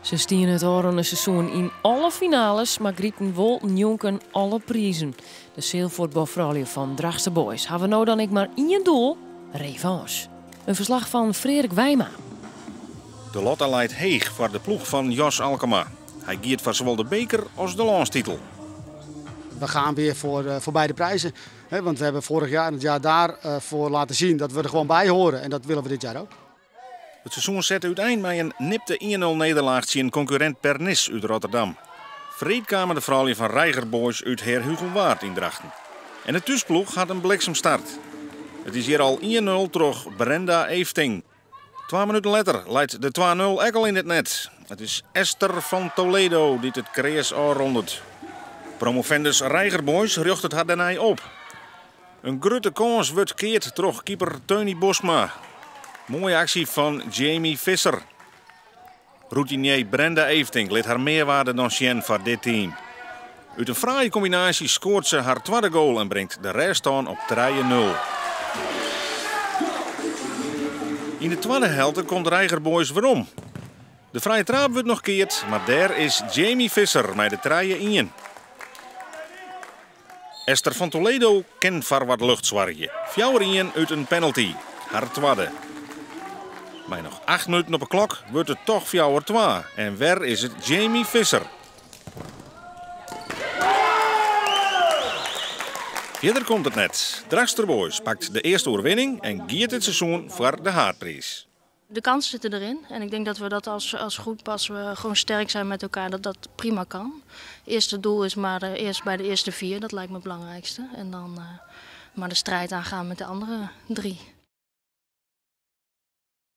Se stiene it ôfrûne seizoen yn alle finales, mar grypten wol njonken alle prizen. De sealfuotbalfroulju fan Drachtster Boys hawwe no dan ek mar ien doel, revanche. In ferslach fan Freark Wijma. De latte leit heech foar de ploech fan Jos Alkema. Hy giet foar sawol de beker as de lânstitel. We gaan weer voor beide prijzen. Want we hebben vorig jaar en het jaar daarvoor laten zien dat we er gewoon bij horen. En dat willen we dit jaar ook. It seizoen sette útein mei in nipte 1-0 nederlaach tsjin konkurrint Pernis út Rotterdam. Freed kamen de froulju fan Reiger Boys út Heerhugowaard yn Drachten. En de thúsploech hat in bliksemstart. It is hjir al 1-0 troch Brenda Eefting. Twa minuten letter leit de 2-0 ek al yn it net. It is Esther van Toledo dy't it kreas ôfrûnet. Promovendus Reiger Boys rjochtet har dêrnei op. In grutte kâns wurdt keard troch keeper Teuny Bosma. Moaie aksje fan Jamie Visser. Routinier Brenda Eefting lit har mearwaarde dan sjen foar dit team. Ut in fraaie kombinaasje skoart se har twadde goal en bringt de rêststân op 3-0. Yn de twadde helte komt Reiger Boys werom. De frije traap wurdt noch keard, mar dêr is Jamie Visser mei de 3-1. Esther van Toledo kin foar wat lucht soargje. 4-1 út in penalty, har twadde. Mei noch 8 minuten op 'e klok wurdt it toch 4-2 en wer is it Jamie Visser. Fierder komt it net. Drachtster Boys pakt de earste oerwinning en giet it seizoen foar de haadpriis. De kansen zitten erin en ik denk dat we dat als groep, als we gewoon sterk zijn met elkaar, dat dat prima kan. Eerste doel is maar eerst bij de eerste 4, dat lijkt me het belangrijkste. En dan maar de strijd aangaan met de andere 3.